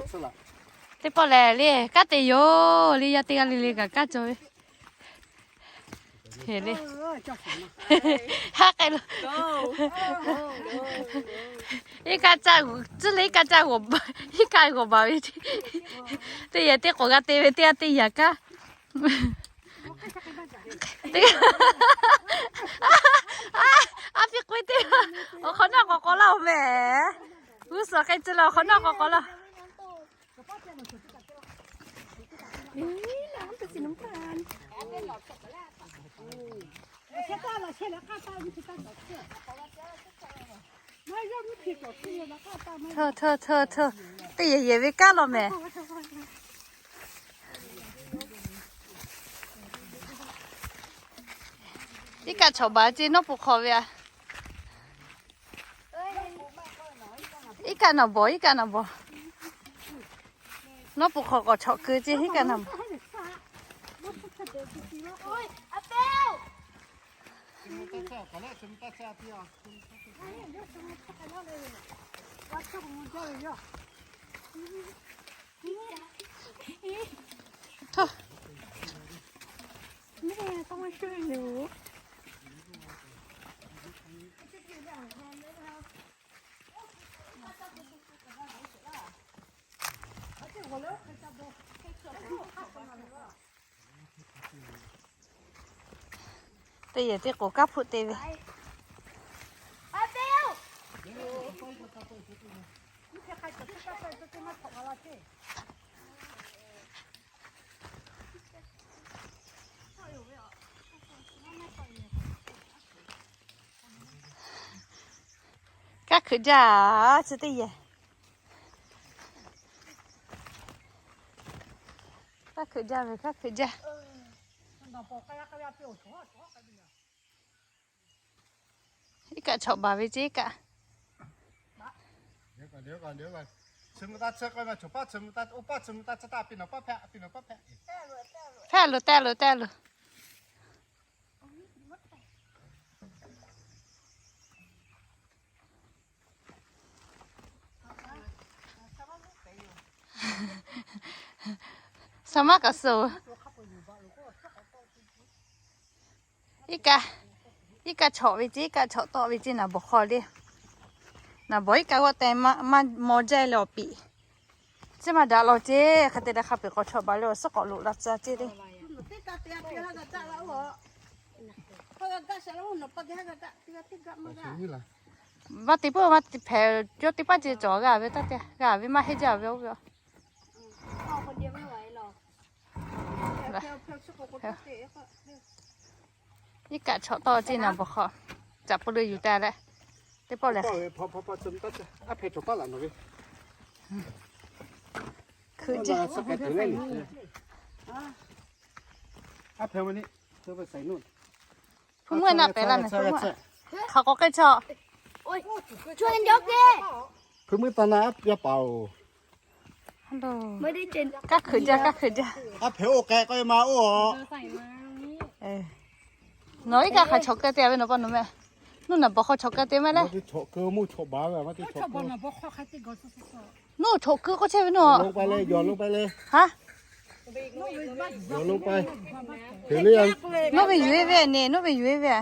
Teˇ pawˆ lehˬ le, kaˉ te yoˬ le, yaˇ teˇ g'aˇ le le kaꞈ kaˉ cawˬ ve. Haˉ k'ai lo. Iˉ kaˆ caˇ, tcuhˉ le iˉ kaˆ caˇ, iˉ kaˆ g'awˬ baˬ ve. Teˇ yehˬ teˇ k'awꞈ g'a te ve, teˇ g'aˇ teˇ yaꞈ kaˉ. Aˉ piˇ k'oˆ ve teˇ, awˬ hk'awꞈ nawˉ k'awꞈ k'aw laˇ-oˬ mehˍ. G'uˇ suhˍ k'ai tcuh la awˬ hk'awꞈ nawˉ k'awꞈ k'aw laˇ. Htawˇ, htawˇ, htawˇ, htawˇ. Teˇ yehˬ yehˬ ve kaˉ law mehˍ. Iˉ kaˆ chawꞈ baˬ ce, nawˉ pui hk'aw ve a. Iˉ kaˆ naˬ bawˬ, iˉ kaˆ naˬ bawˬ. Nawˉ pui hk'aw k'awꞈ chawꞈ keu ce, iˉ kaˆ naˬ bawˬ. Teˇ yehˬ teˇ k'oˍ kaˉ hpfuhˆ te ve. Kaˇ hkui jaˇ, chi teˇ yehˬ. Kaˇ hkui jaˇ ve, kaˇ hkui jaˇ. Iˉ kaˆ chawꞈ baˬ ve ce iˉ kaˆ. Hpehˇ loˬ, teh loˬ, teh loˬ. Saˍ maˇ kaꞈ suh. Iˉ kaˆ, iˉ kaˆ chawꞈ ve ce, iˉ kaˆ chawꞈ tawˆ ve ce, naˍ bawˬ hk'aw le. Naˍ bawˬ iˉ kaˆ g'awˆ teh maˇ maw jaˇ le awˬ piˍ. Chi ma daꞈ law ce, hk'a te daꞈ hk'a peꞈ k'awꞈ chawꞈ baˬ le awˬ suhˉ k'awꞈ loꞈ la tcuh ce le. Maˇ te puiˉ maˇ te hpehꞈ, yawˇ teˇ paˉ ce cawˬ g'a ve taˇ te, g'a ve maˇ heˆ jaˇ ve oˇ ve. Iˉ kaˆ chawꞈ tawˆ ce naˍ bawˬ hk'aw, caꞈ pu leu yuˬ taˍ leh, teˇ pawˆ lehˬ. Hpu meuˇ naˆ pehˍ laˇ mehˍ, hpu meuˇ. Hk'aˬ k'awꞈ k'ai chaw. Hpu meuˇ taˇ naˆ yaˇ paˍ-oˬ. Kaˇ hkui jaˇ, kaˇ hkui jaˇ. Nawˬ iˉ kaˆ hk'aˬ chawꞈ keu te ve nawˬ pa nawˬ meh. Nuˇ naˍ bawˬ hk'aw chawꞈ keu te mehˍ le. Nuˇ chawꞈ keu k'oˆ chehˇ ve nuˇ. Nawˬ ve yuˬ-e ve ne, nawˬ ve yuˬ-e ve.